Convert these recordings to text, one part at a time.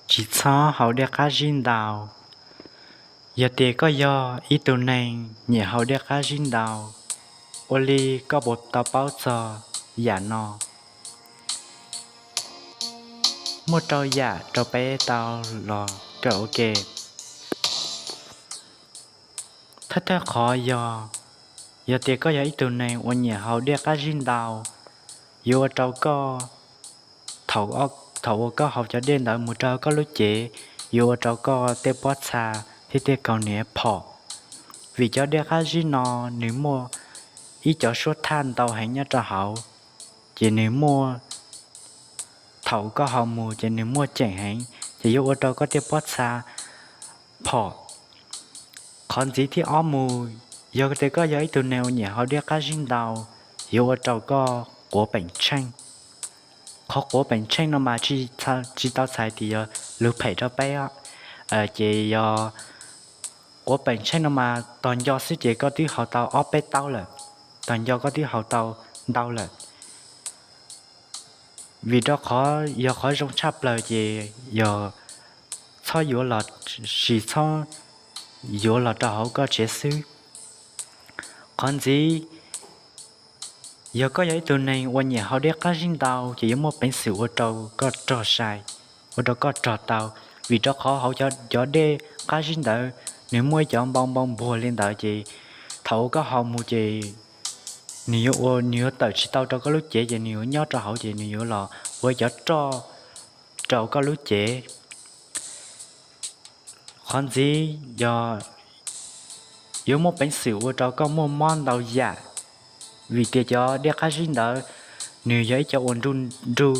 Tsis txhob haus dej qab zib ntau. Yog tias koj yog ib tug neeg nyiam haus dej qab zib ntau, ua li koj puas tau paub txog yam no? Muaj rau yam rau peb tau los kawm ua ke. Thawj thawj qhov yog, yog tias koj yog ib tug neeg uas nyiam haus dej qab zib ntau, yuav ua rau koj, thaum uas koj haus cov dej ntawd mus rau koj lub cev, yuav ua rau koj tej pob txha thiab tej kaus hniav phom. Vim cov dej qab zib no nws muaj ib cov suab thaj ntau heev nyob rau hauv, ces nws muaj, thaum koj haus mus ces nws muaj ceem heev, ces yuav ua rau koj tej pob txha phom. Qhov ntxiv thiab ob mus, yog tias koj yog ib tug neeg uas nyiam haus dej qab zib ntau, yuav ua rau koj quav peem tsheej. Qhov quav peem tsheej no mas tsis tau txhais tias yog lus phem rau peb, ces yog quav peem tsheej no mas tog nco xwb ces koj twb haus tau ob peb taub lawm, tog nco koj twb haus tau ntau lawm. Vim rau qhov yog qhov zoo tshaj plaws ces yog txhob yuav los, tsis txhob yuav los rau hauv koj tsev xwb. Qhov ntxiv, yog koj yog ib tug neeg uas nyiam haus dej qab zib ntau ces yuav muaj peev xwm ua rau koj rog sai, ua rau koj rog tau. Vim rau qhov hauv cov dej qab zib ntawd nws muaj ib cov npau npau npuag li ntawd ces thaum uas koj haus mus ces nws yuav ua, nws yuav tawm tsis tau rau koj lub cev ces nws yuav nyob rau hauv ces nws yuav los ua cov roj rau koj lub cev. Qhov ntxiv yog yuav muaj peev xwm ua rau koj muaj mob ntau yam, vim tias cov dej qab zib ntawd nws yog ib cov uas nruj nruj,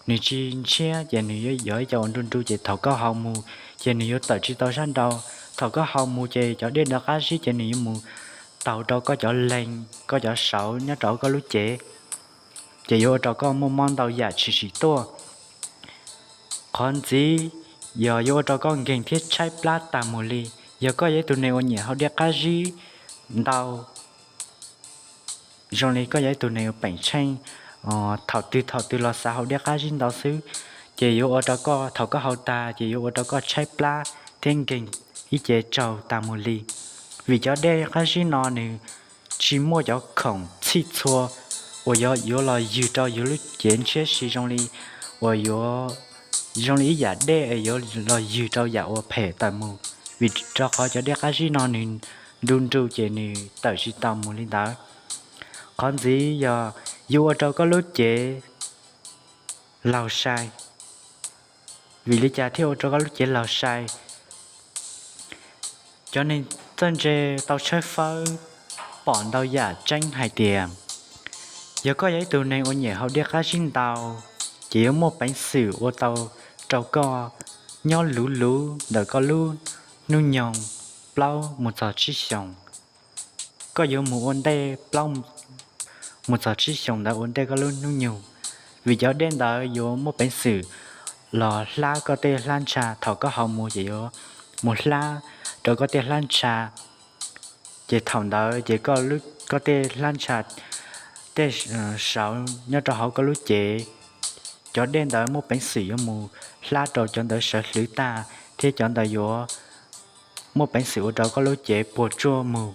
nws tsis ntshiab ces nws yog ib cov uas nruj nruj ces thaum koj haus mus ces nws yuav tawm tsis tau sab nraud. Thaum koj haus mus ces cov dej ntawd qab zib ces nws yuav mus taug rau koj cov leeg, koj cov saud nyob rau koj lub cev, ces yuav ua rau koj muaj mob ntau yam tshwm sim tuaj. Qhov ntxiv yog yuav ua rau koj nkeeg thiab tshaib plab tag mus li. Yog koj yog ib tug neeg uas nyiam haus dej qab zib ntau, zoo li koj yog ib tug neeg uas peem tsheej, thaum twg thaum twg los xav haus dej qab zib ntau xwb, ces yuav ua rau koj thaum koj haus tag ces yuav ua rau koj tshaib plab thiab nkeeg ib ce tsaug tag mus li. Vim cov dej qab zib no nws tsis muaj cov khoom txhij txhua uas yuav los ywg rau yus lub cev ntshiab si zoo li uas yuav, zoo li ib yam dej yuav los ywg rau yam uas phem tawm mus. Vim rau qhov cov dej qab zib no nws nruj nruj ces nws tawm tsis tau mus li ntawd. Qhov ntxiv yog yuav ua rau koj lub cev laug sai. Vim li cas thiaj ua rau koj lub cev laug sai? Cov neeg txawj ntse tau tshawb fawb pom ntau yam tseeb hais tias, yog koj yog ib tug neeg uas nyiam haus dej qab zib ntau, ces yuav muaj peev xwm ua tau rau koj nyob luv luv ntawm koj lub hnub nyoog plaub mus txog tsib xyoos. Koj yuav mus ua ntej plaub mus txog tsib xyoos ntawd ua ntej koj lub hnub nyoog, vim cov dej ntawd yuav muaj peev xwm los hlab koj tej hlab ntsha. Thaum koj haus mus ces yuav mus hlab rau koj tej hlab ntsha, ces thaum ntawd ces koj tej hlab ntsha, tej saud nyob rau hauv koj lub cev, cov dej ntawd muaj peev xwm yuav mus hlab rau cov ntawd sawv hlwv tag thiab cov ntawd yuav muaj peev xwm ua rau koj lub cev puas tsuaj mus.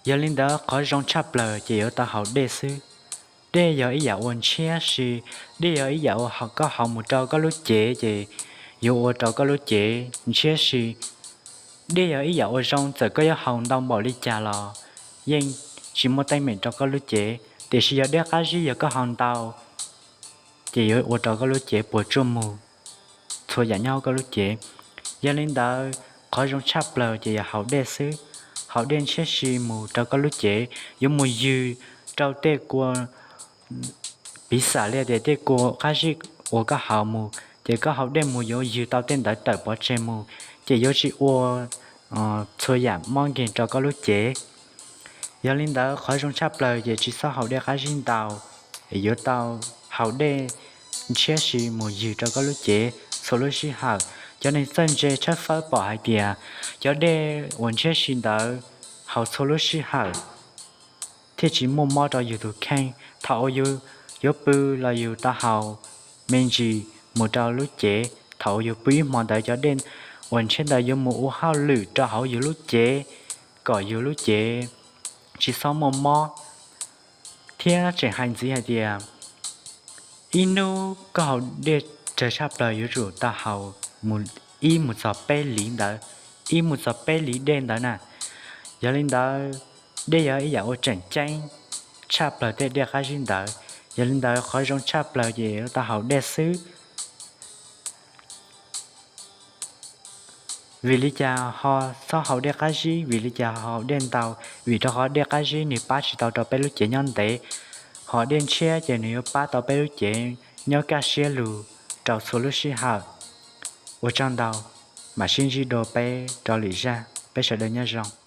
Yog li ntawd qhov zoo tshaj plaws ces yuav tau haus dej xwb. Dej yog ib yam uas ntshiab si, dej yog ib yam uas koj haus mus rau koj lub cev ces yuav ua rau koj lub cev ntshiab si. Dej yog ib yam uas zoo, txawm koj yuav haus ntau npaum li cas los yeej tsis muaj teeb meem rau koj lub cev, tiam sis yog dej qab zib yog koj haus ntau ces yuav ua rau koj lub cev puas tsuaj mus txhua yam nyob hauv koj lub cev. Yog li ntawd qhov zoo tshaj plaws ces yog haus dej xwb. Haus dej ntshiab si mus rau koj lub cev, yuav mus ywg rau tej kua, piv xam li tias tej kua qab zib uas koj haus mus, ces koj haus dej mus yuav ywg tau tej ntawd tawm pov tseg mus, ces yuav tsis ua txhua yam mob nkeeg rau koj lub cev. Yog li ntawd qhov zoo tshaj plaws ces tsis txhob haus dej qab zib ntau, yuav tau haus dej ntshiab si mus ywg rau koj lub cev txhua lub sij hawm. Cov neeg txawj ntse tshawb fawb pom hais tias cov dej uas ntshiab si ntawd haus txhua lub sij hawm thiaj tsis muaj mob rau yus tus kheej. Thaum uas yus yuav pw los yus tau haus me ntsis mus rau lub cev. Thaum yus pw ib hmo ntawd cov dej uas ntshiab ntawd yuav mus ua hauj lwm rau hauv yus lub cev kom yus lub cev tsis txhob muaj mob. Thiab tseem hais ntxiv hais tias ib hnub koj haus dej tsawg tshaj plaws yuav tsum tau haus ib mus txog peb liv ntawd, ib mus txog peb liv dej ntawd na. Yog li ntawd, dej yog ib yam uas tseem ceeb tshaj plaws tej dej qab zib ntawd. Yog li ntawd qhov zoo tshaj plaws ces yuav tau haus dej xwb. Vim li cas ho txhob haus dej qab zib, vim li cas ho haus dej ntau? Vim rau qhov dej qab zib nws pab tsis tau rau peb lub cev nyob ntev, ho dej ntshiab ces nws yuav pab tau peb lub cev nyob kaj siab lug rau txhua lub sij hawm. Ua tsaug ntau, mam sib ntsib dua peb rau lwm zaj, peb sawv daws nyob zoo.